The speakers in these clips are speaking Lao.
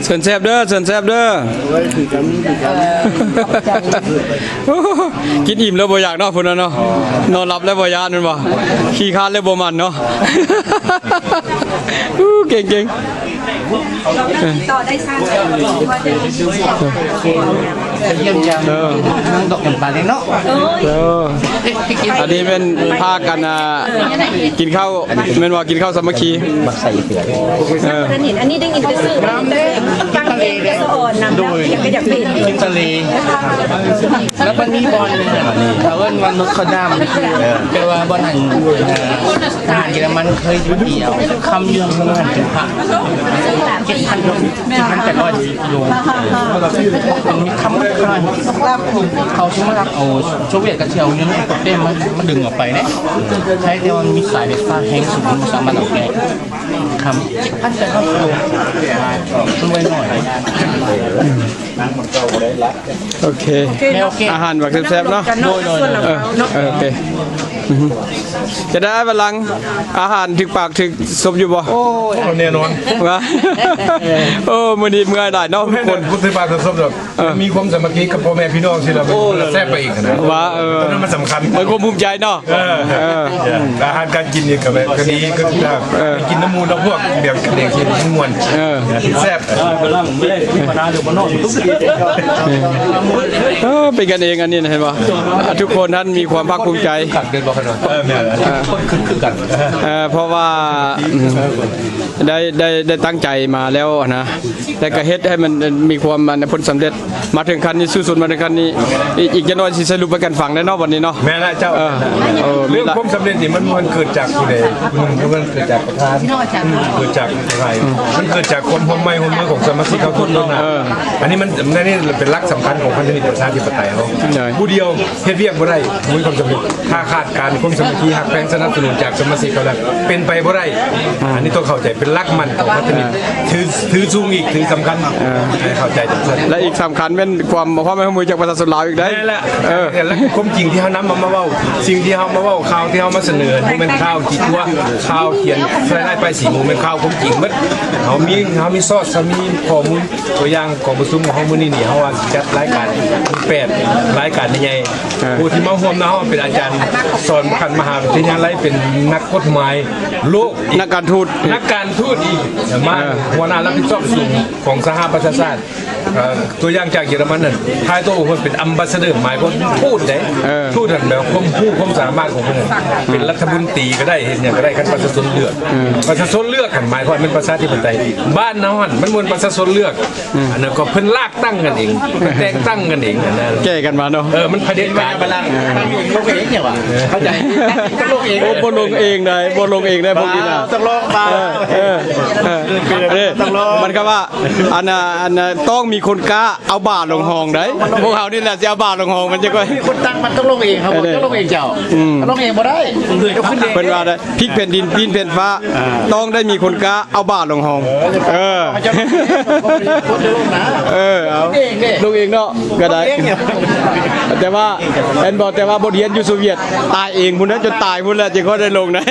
ເຊີນແຊບເດີ ເຊີນແຊບເດີ. ໂອ້ ກິນອີ່ມແລ້ວບໍ່ຢາກເນາະ ພຸ້ນນະເນາະ. ນອນຫຼັບແລ້ວບໍ່ຢ້ານແມ່ນບໍ່? ຂີ້ຄ້ານແລ້ວບໍ່ໝັ່ນເນາະ. ໂອ້ ເກັ່ງໆ. ຕິດຕໍ່ໄດ້ຊາກ ເອີ ເອີ ອັນນີ້ແມ່ນພາກັນ ອ່າ ກິນເຂົ້າ ແມ່ນວ່າກິນເຂົ້າສາມັກຄີ. ເອີ ອັນນີ້ໄດ້ຍິນແຕ່ຊື່ ຟັງເພງກະສະອອນນຳ ແລ້ວກໍຢາກໄປເຫັນ ກິນທະເລ ແລ້ວມັນມີບ່ອນໜຶ່ງ ເຂົາເອີ້ນວ່ານົດເຂົາດຳ ແຕ່ວ່າບ່ອນນັ້ນ ເອີ ທະຫານເຢຍລະມັນເຄີຍຢູ່ດຽວ ຄຳຢູ່ເຮືອນເປັນພະ ເຈັດພັນ ເຈັດພັນແປດຮ້ອຍກິໂລ ມີຄຳຂາຍ ເຂົາຊິມາລັກເອົາໂຊວຽດກັບທີ່ເອົາເງິນປະເທດມາ ມາດຶງອອກໄປເດ້. ໃຊ້ແຕ່ວ່າມີສາຍໄຟຟ້າແຮງສູງ ບໍ່ສາມາດເອົາໄດ້ ຄຳເຈັດພັນແປດຮ້ອຍກິໂລ ມັນໄວໜ້ອຍ. ໂອເຄ ໂອເຄ ອາຫານບັກແຊບໆເນາະ. ໂດຍໆ ເອີ ເອີ ໂອເຄ ອືຮຶ ຈະໄດ້ບັນລັງ ອາຫານຖືກປາກຖືກສົບຢູ່ບໍ່? ໂອ້ຍ ແນ່ນອນ ວ່າ ໂອ້ ມື້ນີ້ເມື່ອຍຫຼາຍເນາະ ຄົນ ບໍ່ຖືກປາກຖືກສົບດອກ. ເອີ ມີຄວາມສາມັກຄີກັບພໍ່ແມ່ພີ່ນ້ອງຊີ້ລະ ໂອ້ ແຊບໄປອີກນະ ວ່າ ເອີ ຕົວນັ້ນມັນສຳຄັນ ເປັນຄວາມພູມໃຈເນາະ. ເອີ ເອີ ອາຫານການກິນນີ້ກໍແບບ ກໍດີ ກໍ ເອີ ກິນນຳໝູ່ນຳພວກແບບກັນເອງທີ່ມ່ວນ ເອີ ແຊບ. ເອີ ເປັນກັນເອງອັນນີ້ນະ ເຫັນບໍ່? ອ່າ ທຸກຄົນຫັ້ນມີຄວາມພາກພູມໃຈ ເອີ ແມ່ນ ເອີ ຄົນຄື ຄືກັນ ເອີ ເພາະວ່າ ອືມ ໄດ້ ໄດ້ ໄດ້ຕັ້ງໃຈມາແລ້ວນະ ແລ້ວກໍເຮັດໃຫ້ມັນມີຄວາມ ອັນ ຜົນສຳເລັດ ມາເຖິງຂັ້ນນີ້ ສູ້ຊົນມາເຖິງຂັ້ນນີ້ ອີກ ອີກຈັກໜ້ອຍຊິສະຫຼຸບໃຫ້ກັນຟັງແລ້ວເນາະ ວັນນີ້ເນາະ. ແມ່ນລະເຈົ້າ ເອີ ເອີ ເລື່ອງຄວາມສຳເລັດນີ້ ມັນ ມັນເກີດຈາກຜູ້ໃດຜູ້ໜຶ່ງ ມັນເກີດຈາກປະທານ ເກີດຈາກໃຜ ມັນເກີດຈາກຄວາມຮ່ວມໄມ້ຮ່ວມມືຂອງສະມາຊິກເຮົາທຸກຄົນນະ. ເອີ ອັນນີ້ມັນ ອັນນີ້ເປັນຫຼັກສຳຄັນຂອງພັນທະມິດປະຊາທິປະໄຕເຮົາ ຜູ້ດຽວເຮັດວຽກບໍ່ໄດ້ ບໍ່ມີຄວາມສຳເລັດ. ຖ້າຂາດການຄວາມສາມັກຄີ ຮັກແພງ ສະໜັບສະໜູນຈາກສະມາຊິກເຮົາແລ້ວ ເປັນໄປບໍ່ໄດ້. ອັນນີ້ຕ້ອງເຂົ້າໃຈ ເປັນຫຼັກໝັ້ນຂອງພັນທະມິດ ຖື ຖືສູງອີກ ຖືສຳຄັນ ໃຫ້ເຂົ້າໃຈ. ແລະ ອີກສຳຄັນແມ່ນຄວາມ ຄວາມຮ່ວມມືຈາກປະຊາຊົນລາວອີກໄດ໋. ແມ່ນແຫຼະ ເອີ ແລະ ຄວາມຈິງທີ່ເຮົານຳມາເວົ້າ ສິ່ງທີ່ເຮົາມາເວົ້າ ຂ່າວທີ່ເຮົາມາສະເໜີ ບໍ່ແມ່ນຂ່າວຂີ້ຕົວະ ຂ່າວຂຽນໃສ່ຮ້າຍປ້າຍສີໝູ່ ແມ່ນຂ່າວຄວາມຈິງໝົດ. ເຮົາມີ ເຮົາມີຊອດ ເຮົາມີຂໍ້ມູນ ຕົວຢ່າງກອງປະຊຸມຂອງເຮົາມື້ນີ້ນີ້ ເຮົາວ່າຊິຈັດລາຍການແປດລາຍການໃຫຍ່ໆ ເອີ ຜູ້ທີ່ມາຮ່ວມນຳເຮົາເປັນອາຈານສອນຂັ້ນມະຫາວິທະຍາໄລ ເປັນນັກກົດໝາຍໂລກອີກ ນັກການທູດ ນັກການທູດອີກ ມາ ເອີ ຫົວໜ້າຮັບຜິດຊອບສູງຂອງສະຫະປະຊາຊາດ. ເອີ ຕົວຢ່າງຈາກເຢຍລະມັນນັ້ນ ທ້າຍໂຕເພິ່ນເປັນ ambassador ໝາຍຄວາມທູດໃດ໋ ເອີ ທູດນັ້ນແບບຄວາມຮູ້ຄວາມສາມາດຂອງເພິ່ນ ເປັນລັດຖະມົນຕີກໍໄດ້ ເຮັດຫຍັງກໍໄດ້ ຄັນປະຊາຊົນເລືອກ ເອີ ປະຊາຊົນເລືອກຫັ້ນ ໝາຍຄວາມເປັນປະຊາທິປະໄຕ. ບ້ານເຮົາຫັ້ນມັນບໍ່ແມ່ນປະຊາຊົນເລືອກ ອັນນັ້ນກໍເພິ່ນລາກຕັ້ງກັນເອງ ເພິ່ນແຕ່ງຕັ້ງກັນເອງ ອັນນັ້ນແກ່ກັນມາເນາະ. ເອີ ມັນຜະເດັດການ ຕັ້ງລົງເອງນີ້ຫວາ ເຂົ້າໃຈ ຕັ້ງລົງເອງ ໂອ້ ບໍ່ລົງເອງໃດ໋ ບໍ່ລົງເອງໃດ໋ ພວກນີ້ນະ ຕ້ອງລອງມາ ເອີ ເອີ ເອີ ມັນກໍວ່າ ອັນນ່າ ອັນນ່າ ຕ້ອງມີຄົນກ້າເອົາບາລົງຮ່ອງໃດ໋ ພວກເຮົານີ້ແຫຼະຊິເອົາບາລົງຮ່ອງ ມັນຈະຄ່ອຍ ມີຄົນຕັ້ງ ມັນຕ້ອງລົງເອງ ເຮົາບໍ່ຕ້ອງລົງເອງເຈົ້າ ອືມ ລົງເອງບໍ່ໄດ້ ເພິ່ນວ່າໄດ້ ພິກແຜ່ນດິນ ປີນແຜ່ນຟ້າ ຕ້ອງໄດ້ມີຄົນກ້າເອົາບາລົງຮ່ອງ. ເອີ ເອີ ເອົາ ລົງເອງເນາະ ກໍໄດ້ ແຕ່ວ່າ ແມ່ນບໍ່ ແຕ່ວ່າບົດຮຽນຢູ່ໂຊວຽດ ຕາຍເອງພຸ້ນນະ ຈົນຕາຍພຸ້ນແຫຼະ ຈຶ່ງຄ່ອຍໄດ້ລົງນະ.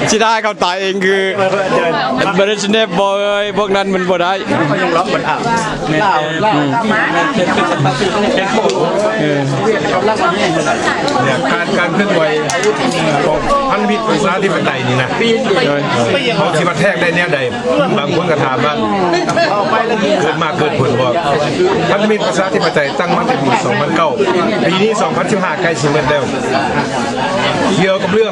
ຊິໄດ້ເຂົາຕາຍເອງຄື Brezhnev ບໍ່ເອີຍ ພວກນັ້ນມັນບໍ່ໄດ້ ເຂົາຍັງລັອກບໍ່ອອກ ລາວ ລາວ ເອີ ການ ການເຄື່ອນໄຫວຂອງພັນທະມິດປະຊາທິປະໄຕນີ້ນະ ເຮົາຊິມາແທກໄດ້ແນວໃດ? ບາງຄົນກໍຖາມວ່າ ເກີດມາເກີດຜົນບໍ່? ພັນທະມິດປະຊາທິປະໄຕຕັ້ງມາແຕ່ປີສອງພັນເກົ້າ ປີນີ້ສອງພັນສິບຫ້າ ໃກ້ຊິໝົດແລ້ວ. ກ່ຽວກັບເລື່ອງ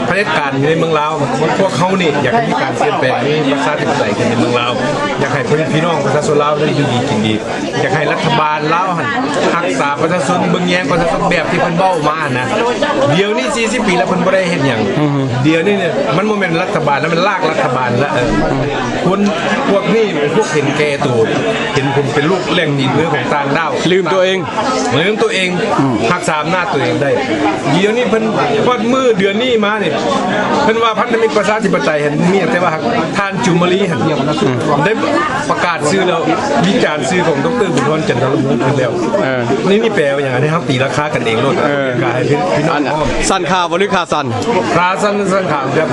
ຜະເດັດການຢູ່ໃນເມືອງລາວ ພວກເຮົານີ້ຢາກໃຫ້ມີການປ່ຽນແປງ ມີປະຊາທິປະໄຕຂຶ້ນໃນເມືອງລາວ ຢາກໃຫ້ພີ່ນ້ອງປະຊາຊົນລາວໄດ້ຢູ່ດີກິນດີ. ຢາກໃຫ້ລັດຖະບານລາວຫັ້ນຮັກສາປະຊາຊົນ ເບິ່ງແຍງປະຊາຊົນແບບທີ່ເພິ່ນເວົ້າມາຫັ້ນນະ. ດຽວນີ້ສີ່ສິບປີແລ້ວເພິ່ນບໍ່ໄດ້ເຮັດຫຍັງ. ດຽວນີ້ມັນບໍ່ແມ່ນລັດຖະບານລະ ມັນລາກລັດຖະບານລະ. ເອີ ຄົນພວກນີ້ພວກເຫັນແກ່ໂຕ ເຫັນຜົນເປັນລູກແຫຼ່ງດີນເມືອຂອງຕ່າງດ້າວ ລືມຕົວເອງ ລືມຕົວເອງ ຮັກສາອຳນາດຕົວເອງໄດ້. ດຽວນີ້ເພິ່ນຮອດມື້ເດືອນນີ້ມານີ້ ເພິ່ນວ່າພັນທະມິດປະຊາທິປະໄຕຫັ້ນມີແຕ່ວ່າ ທ່ານຈູມມາລີຫັ້ນໄດ້ປະກາດຊື່ແລ້ວ ວິຈານຊື່ຂອງ ດຣ. ບຸນທອນ ຈັນທະລະວົງ ຂຶ້ນແລ້ວ. ເອີ ນີ້ ນີ້ແປວ່າຫຍັງ? ອັນນີ້ເຮົາຕີລາຄາກັນເອງໂລດ. ເອີ ກະໃຫ້ພີ່ນ້ອງ ອັນ ຊັ້ນ ຂາບໍ່ ຫຼື ຂາສັ້ນ? ຂາສັ້ນ ສັ້ນຂາງ ແບບ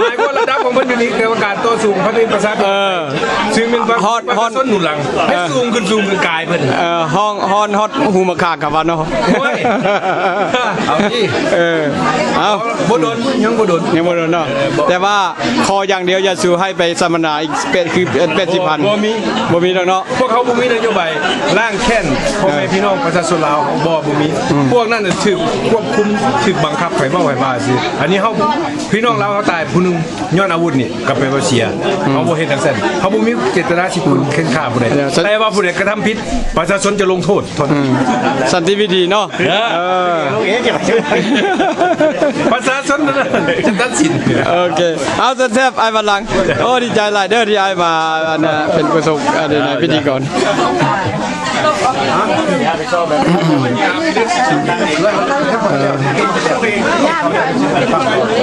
ໝາຍຄວາມລະດັບຂອງເພິ່ນຢູ່ນີ້ ແຕ່ວ່າການຕໍ່ສູ້ຂອງເພິ່ນເປັນປະຊາທິປະໄຕ ເອີ ຊຶ່ງແມ່ນປະ ຮອດ ຮອດ ປະຊາຊົນໜູນຫຼັງ ເອີ ໃຫ້ສູງຂຶ້ນ ສູງຂຶ້ນກາຍເພິ່ນ ເອີ ຮ້ອງ ຮ້ອນຮອດຫູໝາກຂາງ ເຂົາວ່າເນາະ. ໂອ້ຍ ເອົາຕິ ເອີ ເອົາ ບໍ່ດົນ ຍັງບໍ່ດົນ ຍັງບໍ່ດົນເນາະ ເອີ ບໍ່ ແຕ່ວ່າ ຂໍຢ່າງດຽວ ຢ່າສູ່ໃຫ້ໄປສຳມະນາອີກ ແປດ ຄື ແປດສິບພັນ ບໍ່ມີ ບໍ່ມີດອກເນາະ. ພວກເຮົາບໍ່ມີນະໂຍບາຍລ້າງແຄ້ນພໍ່ແມ່ ເອີ ພີ່ນ້ອງປະຊາຊົນລາວ ບໍ່ ບໍ່ມີ ອືມ ພວກນັ້ນນະຖືກຄວບຄຸມ ຖືກບັງຄັບ ໃຫ້ເວົ້າໃຫ້ວ່າຊື່ ອັນນີ້ເຮົາ ພີ່ນ້ອງລາວເຮົາຕາຍຜູ້ໜຶ່ງຍ້ອນອາວຸດນີ້ ກໍແປວ່າເສຍ ອືມ ເຮົາບໍ່ເຮັດຈັ່ງຊັ້ນ ເຮົາບໍ່ມີເຈດຕະນາຊິປຸນແຂ້ງຂ້າຜູ້ໃດ ແຕ່ວ່າຜູ້ໃດກະທຳຜິດ ປະຊາຊົນຈະລົງໂທດເທົ່ານັ້ນ ອືມ ສັນຕິວິທີເນາະ ເອີ ເອີ ປະຊາຊົນນັ້ນຈະຕັດສິນ. ໂອເຄ ເອົາ ແຊບໆ ອ້າຍວັນຫຼັງ ໂອ້ ດີໃຈຫຼາຍເດີທີ່ອ້າຍມາ ອັນນະ ເປັນປະສົບ ອັນນີ້ນະ ພິທີກອນ.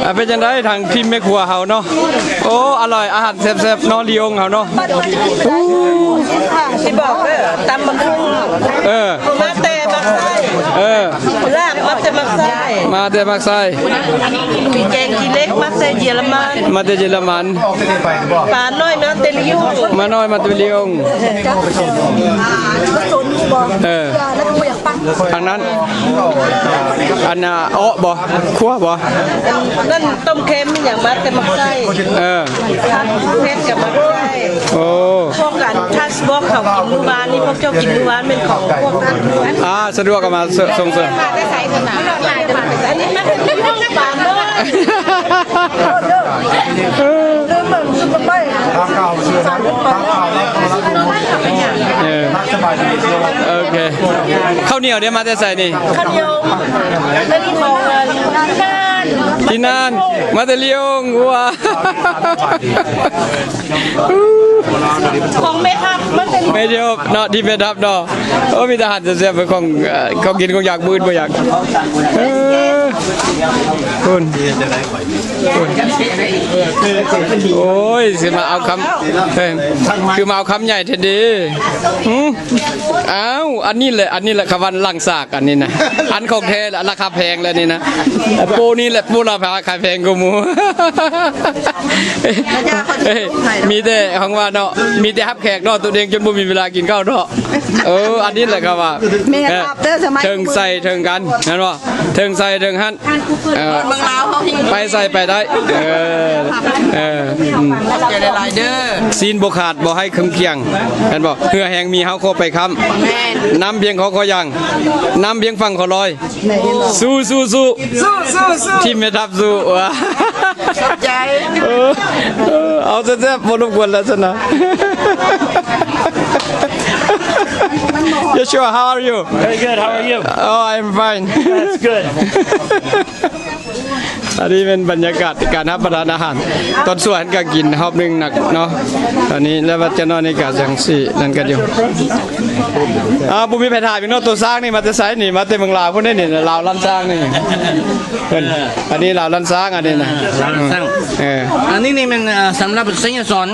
ອ່າ ເປັນຈັ່ງໃດທາງທີມແມ່ຄົວເຮົາເນາະ? ໂອ້ ອະລ່ອຍ ອາຫານແຊບໆ ເນາະ ລີອົງເຮົາເນາະ. ຊິບອກເດີ ຕຳບັກຫຸ່ງ ເອີ ມາແຕ່ໝາກໄຊ ເອີ ລາບມາແຕ່ໝາກໄຊ ມາແຕ່ໝາກໄຊ ແກງຂີ້ເຫຼັກມາແຕ່ເຢຍລະມັນ ມາແຕ່ເຢຍລະມັນ ປານ້ອຍມາແຕ່ລີອົງ ປານ້ອຍມາແຕ່ລີອົງ ເອີ ທາງນັ້ນ ອັນນ່າ ເອາະບໍ່? ຂົ້ວບໍ່? ນັ້ນຕົ້ມເຄັມອີ່ຫຍັງມາແຕ່ໝາກໄຊ ເອີ ຜັດເຜັດກັບໝາກໄຊ. ໂອ້ ພວກອັນທັດສະບອກເຂົາກິນມື້ວານນີ້ ພວກເຈົ້າກິນມື້ວານແມ່ນຂອງພວກນັ້ນ. ອ່າ ສະດວກກໍມາ ສ- ສົ່ງເສີມ ອັນນີ້ມັນເປັນຂອງປານເດີ ເອີ ໂອເຄ ເຂົ້າໜຽວເດ້ ມາແຕ່ໃສນີ້? ເຂົ້າໜຽວ ອັນນີ້ຂອງ ເອີ ທີ່ນ່ານ ທີ່ນ່ານ ມາແຕ່ລີອົງ ວ້າ ຂອງແມ່ທັບ ມັນເປັນແມ່ທັບເນາະ ທີ່ແມ່ທັບເນາະ. ໂອ້ ມີແຕ່ອາຫານແຊບໆ ເປັນຂອງ ເອີ ຂອງກິນຂອງຢາກ ມື້ອື່ນບໍ່ຢາກ ເອີ ພຸ້ນ ໂອ້ຍ ຊິມາເອົາຄຳ ເອີ ຄືມາເອົາຄຳໃຫຍ່ແທ້ເດ. ຫື ອ້າວ ອັນນີ້ແຫຼະ ອັນນີ້ແຫຼະ ຄຳວ່າຫຼັງສາກ ອັນນີ້ນະ ອັນຂອງແທ້ລະ ລາຄາແພງແລ້ວນີ້ນະ ໂປນີ້ແຫຼະ ໂປລາຄາແພງກວ່າໝູ່. ເອີຍ ມີແຕ່ຫວັງວ່າເນາະ ມີແຕ່ຮັບແຂກເນາະ ຕົວເອງຈົນບໍ່ມີເວລາກິນເຂົ້າເນາະ. ເອີ ອັນນີ້ແຫຼະ ເຂົາວ່າ ແມ່ນ ເອີ ຮັບເດີ ສະໄໝ ເທິງໃສ່ເທິງກັນ ແມ່ນບໍ່? ເທິງໃສ່ເທິງຫັ້ນ ເອີ ເມືອງລາວເຮົາ ໄປໃສ່ໄປໄດ້ ເອີ ເອີ ອືມ ຂອບໃຈຫຼາຍໆເດີ. ຊີ້ນບໍ່ຂາດ ບໍ່ໃຫ້ເຄື່ອງຄຽງ ແມ່ນບໍ່? ເຫື່ອແຮງມີ ເຮົາຂໍໄປຄ້ຳ ແມ່ນ ນ້ຳພຽງຂໍ ຂໍຢ່າງ ນ້ຳພຽງຝັ່ງຂໍລອຍ. ສູ້ ສູ້ ສູ້ ສູ້ ສູ້ ທີມແມ່ທັບສູ້ ວ້າ ຂອບໃຈ ເອີ ເອີ ເອົາແຊບໆ ບໍ່ລົບກວນແລ້ວຊັ້ນນະ. Joshua, how are you? Very good. How are you? Oh, I'm fine. That's good. ອັນນີ້ເປັນບັນຍາກາດການຮັບປະທານອາຫານ ຕອນສວນກໍກິນຮອບໜຶ່ງໜັກເນາະ. ອັນນີ້ແລ້ວວ່າຈະນອນໃນກາຈັ່ງຊີ້ນັ້ນກັນຢູ່. ອ້າວ ບໍ່ມີໃຜຖາມອີກເນາະ ໂຕຊ້າງນີ້ມາແຕ່ໃສນີ້? ມາແຕ່ເມືອງລາວພຸ້ນເດ້ນີ້ ລາວລ້ານຊ້າງນີ້ ເພິ່ນ ອັນນີ້ລາວລ້ານຊ້າງ ອັນນີ້ນະ ເອີ ລາວລ້ານຊ້າງ ເອີ ອັນນີ້ນີ້ແມ່ນ ເອີ ສຳລັບໄຊຍະສອນ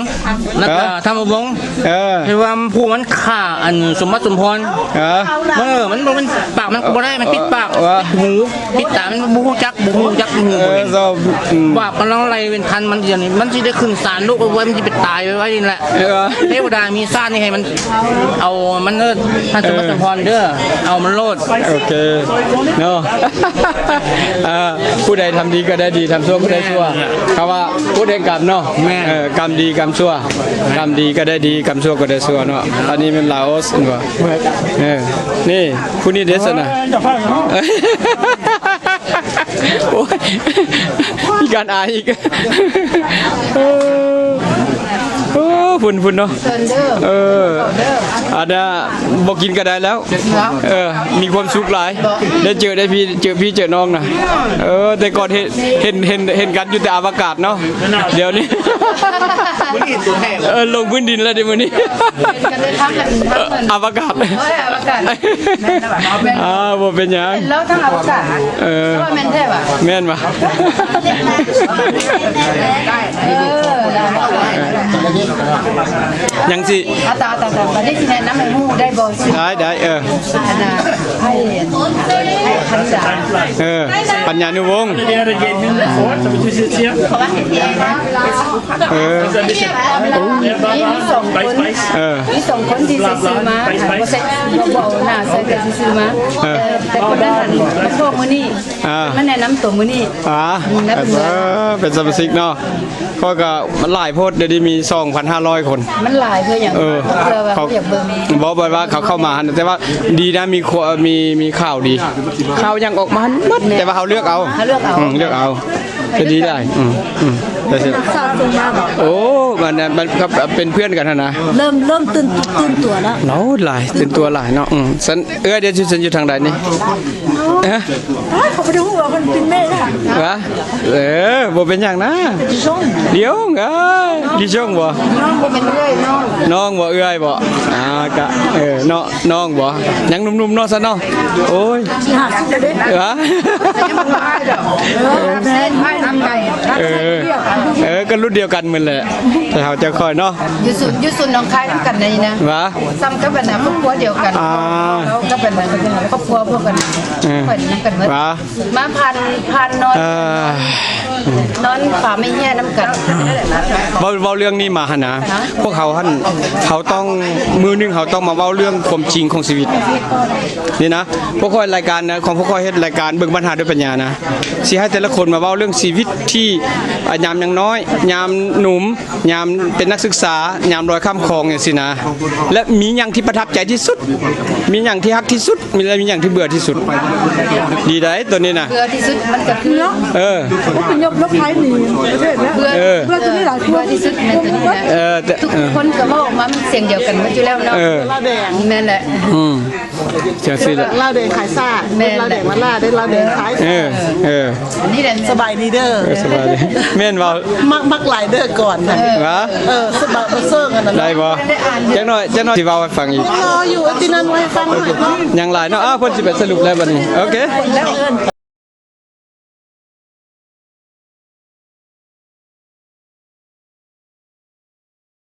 ແລ້ວກໍ ຮະ ທຳມະວົງ ເອີ ທີ່ວ່າຜູ້ມັນຂ້າອັນສົມບັດສົມພອນ ຮະ ເອີ ມັນບໍ່ແມ່ນ ປາກມັນກໍບໍ່ໄດ້ ມັນປິດປາກ ເອີ ປິດຫູ ປິດຕາ ມັນບໍ່ຮູ້ຈັກ ບໍ່ຮູ້ຈັກ ບໍ່ຮູ້ ເອີ ບໍ່ເຫັນ ອືມ ວ່າມັນລອງໄລ່ເປັນພັນ ມັນດຽວນີ້ ມັນຊິໄດ້ຂຶ້ນສານໂລກໄວ້ ມັນຊິໄປຕາຍໄວ້ໆນີ້ແຫຼະ ເອີ ເທວະດາມີຊາດນີ້ໃຫ້ມັນ ເອົາມັນເດີ ທ່ານສົມບັດ ເອີ ສົມພອນເດີ ເອົາມັນໂລດ ໂອເຄເນາະ. ອ່າ ຜູ້ໃດທຳດີກໍໄດ້ດີ ທຳຊົ່ວກໍໄດ້ຊົ່ວ ແມ່ນ ເຂົາວ່າກົດແຫ່ງກຳເນາະ ແມ່ນ ເອີ ກຳດີກຳຊົ່ວ ກຳດີກໍໄດ້ດີ ກຳຊົ່ວກໍໄດ້ຊົ່ວເນາະ. ອັນນີ້ແມ່ນລາໂອສແມ່ນບໍ່? ເອີ ນີ້ຜູ້ນີ້ເດ້ຊັ້ນນະ ໂອ້ຍ ມີການອາຍອີກ ເອີ ໂອ້ ພຸ້ນໆເນາະ ເອີ ອັນນ່າ ບໍ່ກິນກໍໄດ້ແລ້ວ ເອີ ມີຄວາມສຸກຫຼາຍ ໄດ້ເຈີ ໄດ້ພີ່ ເຈີພີ່ເຈີນ້ອງນະ ເອີ ແຕ່ກ່ອນເຫັນ ເຫັນ ເຫັນ ເຫັນກັນຢູ່ແຕ່ອະວະກາດເນາະ ດຽວນີ້ ເອີ ລົງພື້ນດິນແລ້ວເດມື້ນີ້ ອະວະກາດ ໂອ້ຍ ອະວະກາດ ອ່າ ບໍ່ເປັນຫຍັງ ເຫັນແລ້ວທັງອະວະກາດ ເອີ ແມ່ນແທ້ຫວາ ແມ່ນຫວາ ເອີ ໄດ້ ຍັງຊິ ອາຕາ ອາຕາ ອາຕາ ບັດນີ້ຊິແນະນຳໃຫ້ຮູ້ໄດ້ບໍ່? ໄດ້ ໄດ້ ເອີ ອັນນ່າ ໃຫ້ ໃຫ້ພັນສາ ເອີ ປັນຍານຸວົງ ເອີ ມີ ມີສອງຄົນ ເອີ ມີສອງຄົນທີ່ໃສ່ຊື່ມາ ບໍ່ໃສ່ ບໍ່ ບໍ່ເອົາໜ້າໃສ່ ແຕ່ຊື່ໆມາ ເອີ ແຕ່ຄົນນັ້ນຫັ້ນມາພໍ້ມື້ນີ້ ອ່າ ມາແນະນຳຕົວມື້ນີ້ ອ່າ ເປັນສະມາຊິກເນາະ. ຂ້ອຍກໍ ມັນຫຼາຍໂພດ ດຽວນີ້ມີສອງພັນຫ້າຮ້ອຍຄົນ ມັນຫຼາຍເພື່ອຫຍັງ? ເອີ ເພື່ອວ່າເຂົາຢາກເບິ່ງ ບໍ່ ບໍ່ວ່າເຂົາເຂົ້າມາຫັ້ນ ແຕ່ວ່າດີນະ ມີ ມີ ມີຂ່າວດີ ຂ່າວຫຍັງອອກມາໝົດ ແຕ່ວ່າເຮົາເລືອກເອົາ ເຮົາເລືອກເອົາ ອືມ ເລືອກເອົາ ຈະດີຫຼາຍ ອືມ ອືມ ໄດ້ຊິ ໂອ້ ມັນ ມັນກໍເປັນເພື່ອນກັນຫັ້ນນະ ເລີ່ມ ເລີ່ມຕື່ນ ຕື່ນຕົວແລ້ວ ໂອ້ ຫຼາຍ ຕື່ນຕົວຫຼາຍເນາະ ອືມ ຊັ້ນເອື້ອຍ ດຽວຊິ ຊັ້ນຢູ່ທາງໃດນີ້? ຮະ? ອ້າຍ ເຂົາບໍ່ໄດ້ຮູ້ວ່າເພິ່ນເປັນແມ່ນະ ຫວາ? ເອີ ບໍ່ເປັນຫຍັງນະ ດີຊົງ ເອີ ດີຊົງບໍ່? ນ້ອງບໍ່ ເອື້ອຍ ນ້ອງ ນ້ອງບໍ່ ເອື້ອຍບໍ່? ອ່າ ກະ ເອີ ເນາະ ນ້ອງບໍ່? ຍັງໜຸ່ມໆເນາະ ຊັ້ນເນາະ ໂອ້ຍ ຫ້າສິບແລ້ວເດ້ ຫວາ? ເອີ ເອີ ກໍລຸ້ນດຽວກັນໝົດແຫຼະ ເຖົ້າເຈົ້າຂ້ອຍເນາະ ຢູ່ສູນ ຢູ່ສູນໜອງຄາຍນຳກັນນີ້ນະ ຫວາ? ສ່ຳກັບອັນນ່າ ຄອບຄົວດຽວກັນ ອ່າ ເຮົາກັບອັນນ່າ ຄອບຄົວພວກກັນ ເອີ ຂ້ອຍນຳກັນໝົດ ຫວາ? ມາຜ່ານ ຜ່ານນອນ ເອີ ນອນປາໄມ້ເຮຍນຳກັນ ເວົ້າ ເວົ້າເລື່ອງນີ້ມາຫັ້ນນະ ຮະ? ພວກເຮົາຫັ້ນ ເຮົາຕ້ອງ ມື້ໜຶ່ງເຮົາຕ້ອງມາເວົ້າເລື່ອງຄວາມຈິງຂອງຊີວິດນີ້ນະ ພວກຂ້ອຍລາຍການນະ ຂອງພວກຂ້ອຍເຮັດລາຍການເບິ່ງບັນຫາດ້ວຍປັນຍານະ ຊິໃຫ້ແຕ່ລະຄົນມາເວົ້າເລື່ອງຊີວິດທີ່ ອາ ຍາມຍັງນ້ອຍ ຍາມໜຸ່ມ ຍາມເປັນນັກສຶກສາ ຍາມລອຍຂ້າມຂອງຈັ່ງຊີ້ນະ ແລະ ມີຫຍັງທີ່ປະທັບໃຈທີ່ສຸດ ມີຫຍັງທີ່ຮັກທີ່ສຸດ ມີ ແລະ ມີຫຍັງທີ່ເບື່ອທີ່ສຸດ ດີໃດ໋ໂຕນີ້ນະ ເບື່ອທີ່ສຸດມັນກໍຄື ເອີ ອະພະຍົບລົບໄພໜີປະເທດແລ້ວ ເບື່ອ ເອີ ເບື່ອໂຕນີ້ຫຼາຍ ເບື່ອທີ່ສຸດແມ່ນໂຕນີ້ນະ ເອີ ແຕ່ ທຸກ ເອີ ຄົນກໍເວົ້າອອກມາເປັນສຽງດຽວກັນໝົດຢູ່ແລ້ວເນາະ ເອີ ແມ່ນແຫຼະ ອືມ ຈັ່ງຊີ້ແຫຼະ ລາວແດງຂາຍຊາ ແມ່ນແຫຼະ ລາວແດງມາລາເດ້ ລາວແດງຂາຍ ເອີ ເອີ ອັນນີ້ແຫຼະ ສະບາຍດີເດີ ເອີ ສະບາຍດີ ແມ່ນເວົ້າ ມັກ ມັກຫຼາຍເດີກ່ອນນະ ເອີ ຫວາ? ເອີ ສະບາຍ ເອີ ເຊີງອັນນັ້ນ ໄດ້ບໍ່? ຈັກໜ້ອຍ ຈັກໜ້ອຍຊິເວົ້າໃຫ້ຟັງອີກ ລໍຢູ່ ອັນທີ່ນັ້ນເວົ້າໃຫ້ຟັງ ຍັງຫຼາຍເນາະ ອ້າວ ເພິ່ນຊິໄປສະຫຼຸບແລ້ວບັດນີ້ ໂອເຄ.